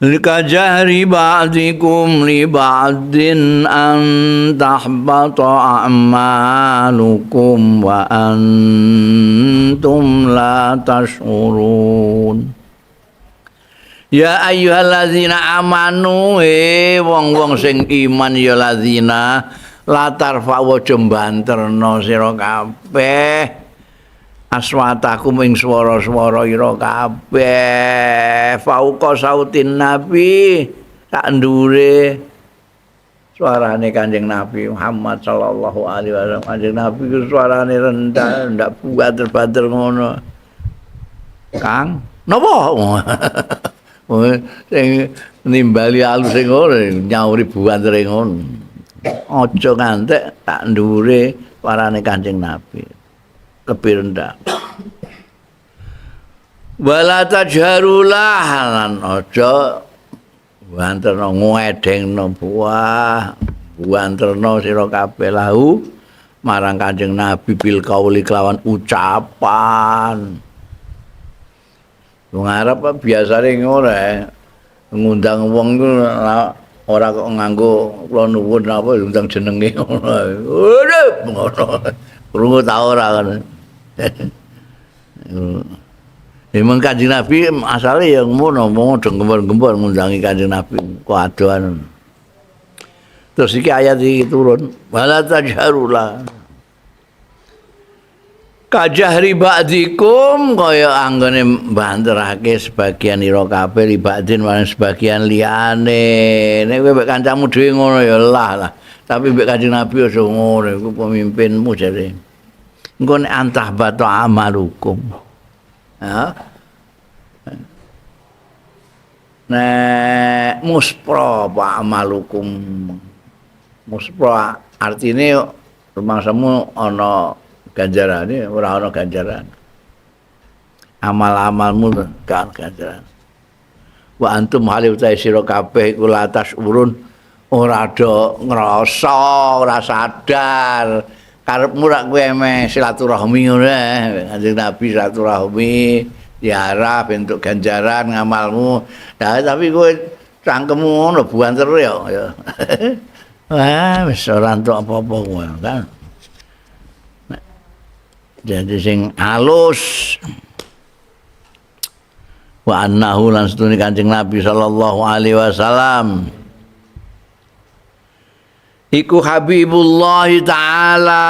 Likajahri ba'dikum li ba'din an tahbata a'malukum wa antum la tash'urun. Ya ayyuhallazina amanu, wong-wong sing iman ya lazina, la tarfa'u aja banterno sira kabeh aswatakum ing swara-swara ira kabeh fauqa sautin nabi, sak ndure suarane Kanjeng Nabi Muhammad sallallahu alaihi wasallam. Kanjeng Nabi ku suarane rendah, ndak banter-banter ngono. Kang, napa? Sing Nimbali alus sing ngono nyauri buantere ngono. Aja ngantek tak ndure parane Kanjeng Nabi. Lebih rendah. Wala tajharulah lan aja banterno ngedengno buah banterno sira kabeh lahu marang Kanjeng Nabi bil kauli kelawan ucapan. Wong Arab biasane ngono ngundang wong iku ora kok nganggo kula nuwun apa ngundang jenenge ngono. Urip ngono. Krungu ta ora kan. Memang Kanjeng Nabi asale ya ngono, mung gembor-gembor ngundangi Kanjeng Nabi kok adoan. Terus iki ayat iki turun, wala tajharula. Kajahri ba'dikum kaya anggone banterake sebagian ira kabeh li ba'din marang sebagian liyane. Nek kowe mek kancamu dhewe ngono ya lah. Tapi mek Kanjeng Nabi aja ngono, iku pemimpinmu jare. Engko nek antah batu amalukum. Ya. Nek muspro apa amalukum. Muspro artine rumangsamu ana ganjarane ora ana ganjaran. Amal-amalmu gak ganjaran. Wa antum hale utahe sira kabeh iku latas urun ora ada ngrasa, ora sadar. Karepmu rak kowe emeh silaturahmi ngono ae. Kanjeng Nabi silaturahmi diarah bentuk ganjaran ngamalmu. Nah, tapi kowe cangkemmu ngono buanter ya. Wah, wis ora entuk apa-apa kowe kan. Jadi sing halus wa annahu lan setune Kanjeng Nabi sallallahu alaihi wasallam iku Habibullah taala.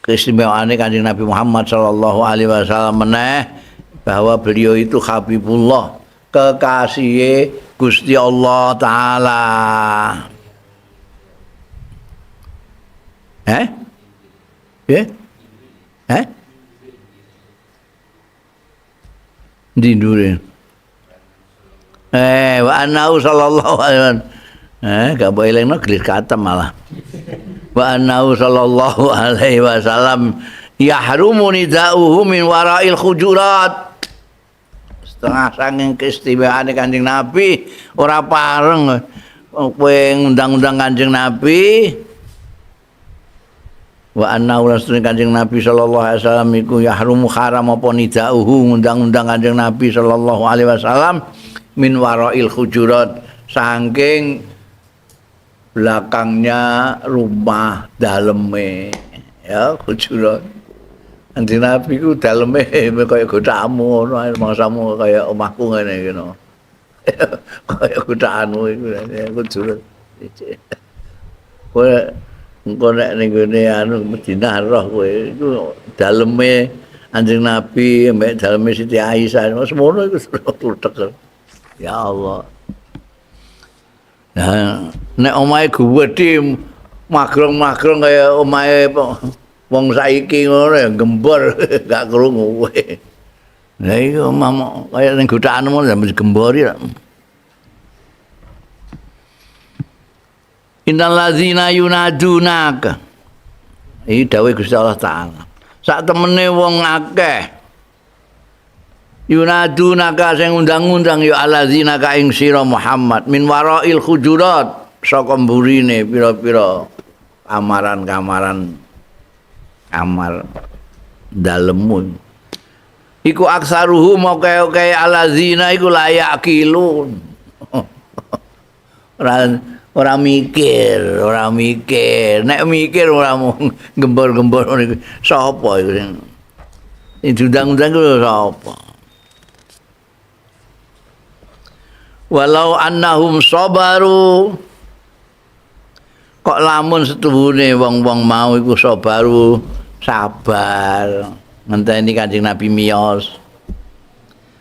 Keistimewaane Kanjeng Nabi Muhammad sallallahu alaihi wasallam meneh bahwa beliau itu Habibullah, kekasih Gusti Allah taala. Eh? Eh? Eh? Dindure. Wa annahu sallallahu alaihi wasallam. Gak boleh elingno gelis katem malah. Wa annahu sallallahu alaihi wasallam yahrumu nida'uhu min wara'il khujurat. Setengah saking keistimewaane Kanjeng Nabi ora pareng kowe ngundang-undang Kanjeng Nabi. Wa annahu rasul Kanjeng Nabi sallallahu alaihi wasallam iku yahrumu haram apa nida'uhu ngundang-undang Kanjeng Nabi sallallahu alaihi wasallam min wara'il khujurat saking belakangnya rumah daleme ya khujurat. Kanjeng Nabi ku daleme kaya gothakmu ngono ae mangsamu kaya omahku ngene iki no. Kaya gothakanmu iku khujurat. Kowe engko nek ning gone anu Madinah roh kowe iku daleme Kanjeng Nabi mbek daleme Siti Aisyah semono iku tutek. Ya Allah. Nah, nek omahe gedhe magrong-magrong kaya omahe wong saiki ngono ya gembor gak krungu kowe. Lah iku omah kaya ning gothakanmu sampe gembori lho. Innal ladzina yunadunaka. Iki dawuh Gusti Allah Taala. Sak temene wong akeh yunadunaka sing undang-undang ya alladzina ka ing sira Muhammad min warail khujurat saka mburine pira-pira kamaran-kamaran kamar dalemu. Iku aksaruhu moke-oke alladzina iku layak kilun. Ora mikir, ora mikir. Nek mikir ora mung gembor-gembor ngene iku. Sapa iku sing diundang-undang iku sapa? Walau annahum sabaru, kok lamun setuhune wong-wong mau iku sabaru, sabar ngenteni Kanjeng Nabi miyos.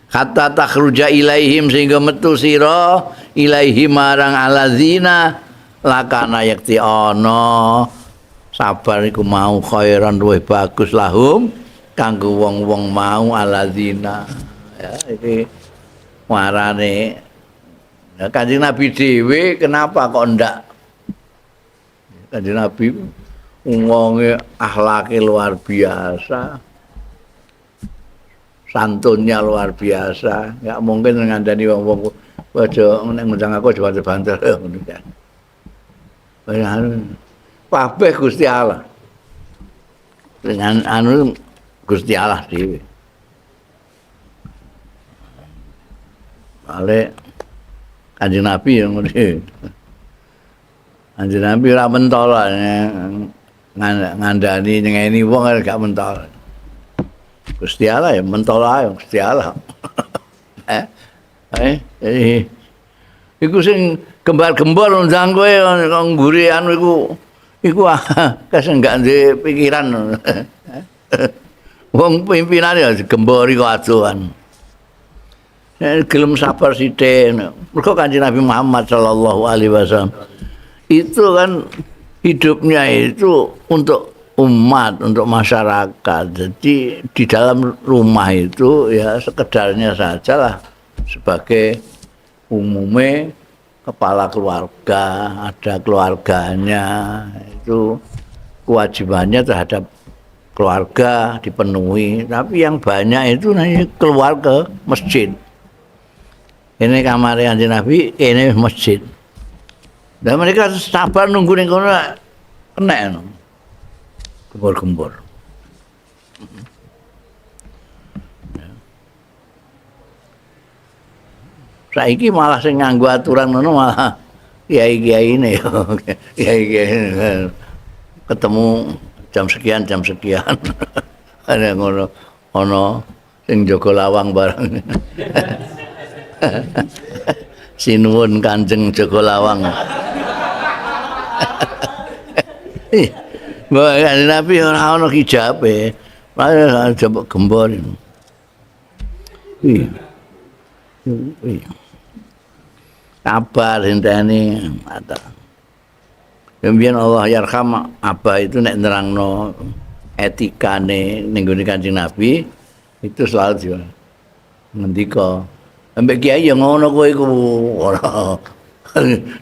Hatta takhruja ilaihim sehingga metu sira ilaihi marang alazina lakana yakti ana Sabar iku mau khairan luwih bagus lahum kanggo wong-wong mau alladzina. Ya iki warane. Ya, Kanjeng Nabi dhewe kenapa kok ndak? Kanjeng Nabi wonge akhlake luar biasa. Santunnya luar biasa, enggak mungkin ngandani wong-wong aja nek ngundang aku aja banter-banter ngono kan. Kabeh Gusti Allah. Dengan anu Gusti Allah dhewe. Ale Kanjeng Nabi yang ngono. Kanjeng Nabi ora mentol ngandani nyengeni wong gak mentol. Gusti Allah ya mentol ae Gusti Allah. Iku sing gembar-gembor undang kowe kok ngguri anu iku iku kes enggak duwe pikiran. Wong pimpinane ya digembori kok adohan. Gelem sabar sithik. Mergo Kanjeng Nabi Muhammad sallallahu alaihi wasallam itu kan hidupnya itu untuk umat, untuk masyarakat. Jadi di dalam rumah itu ya sekedarnya sajalah sebagai umumnya kepala keluarga, ada keluarganya, itu kewajibannya terhadap keluarga dipenuhi. Tapi yang banyak itu nanti keluar ke masjid. Ini kamar Kanjeng Nabi, ini masjid. Dan mereka sabar nunggu ning kono kena. Gembor-gembor. Saiki malah sing nganggo aturan ngono malah kiai-kiai ini. Kiai-kiai ketemu jam sekian jam sekian. Ana ngono ana sing jaga lawang barang. Sinuwun Kanjeng jaga lawang. Mbak Nabi ora ana hijabe. Malah jebok gembor. Iya. Iya. Kabar inteni ata. Mbiyen Allah yarham Abah itu nek nerangno etikane ning gone Kanjeng Nabi itu selalu dia ngendika. Ambek kiai ya ngono kowe iku ora.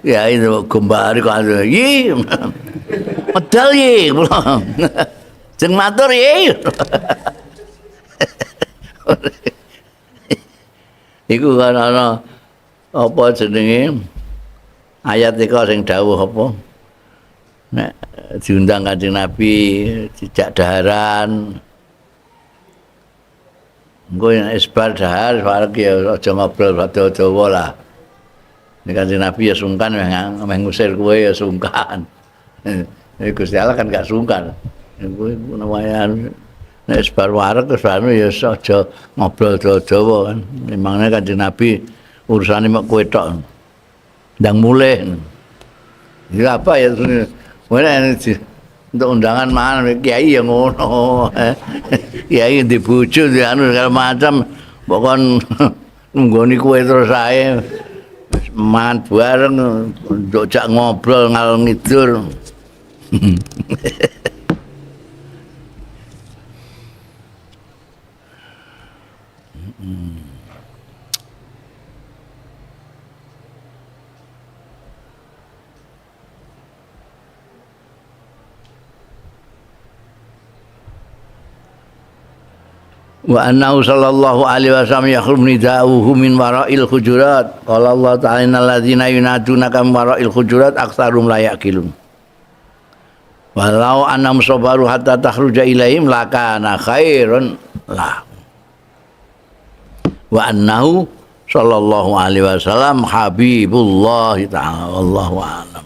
Kiai itu gembari kok yi. Medal yi kula. Jeng matur yi. Iku kan ana apa jenenge ayat iku sing dawuh apa nek diundang Kanjeng Nabi dijak daharan engko nek isbar dahar wareg ya aja ngobrol dawa-dawa lah. Nek Kanjeng Nabi ya sungkan meh ngusir kowe ya sungkan. Nek Gusti Allah kan gak sungkan. Kowe lumayan nek isbar wareg terus anu ya aja ngobrol dawa-dawa kan. Memangnya Kanjeng Nabi urusane mek kowe tok. Ndang mulih. Ya apa ya untuk undangan mangan kiai ya ngono. Kiai di bojo di anu segala macam mbok kon nunggoni kowe terus ae. Mangan bareng ndok jak ngobrol ngalor ngidur. Wa annahu sallallahu alaihi wasallam yakhrum nida'uhu min wara'il hujurat. Qala Allah ta'ala innal ladzina yunadunaka min wara'il hujurat aktsarum la yaqilun. Walau annahum sabaru hatta takhruja ilaihim lakana khairun lah. Wa annahu sallallahu alaihi wasallam habibullah ta'ala wallahu a'lam.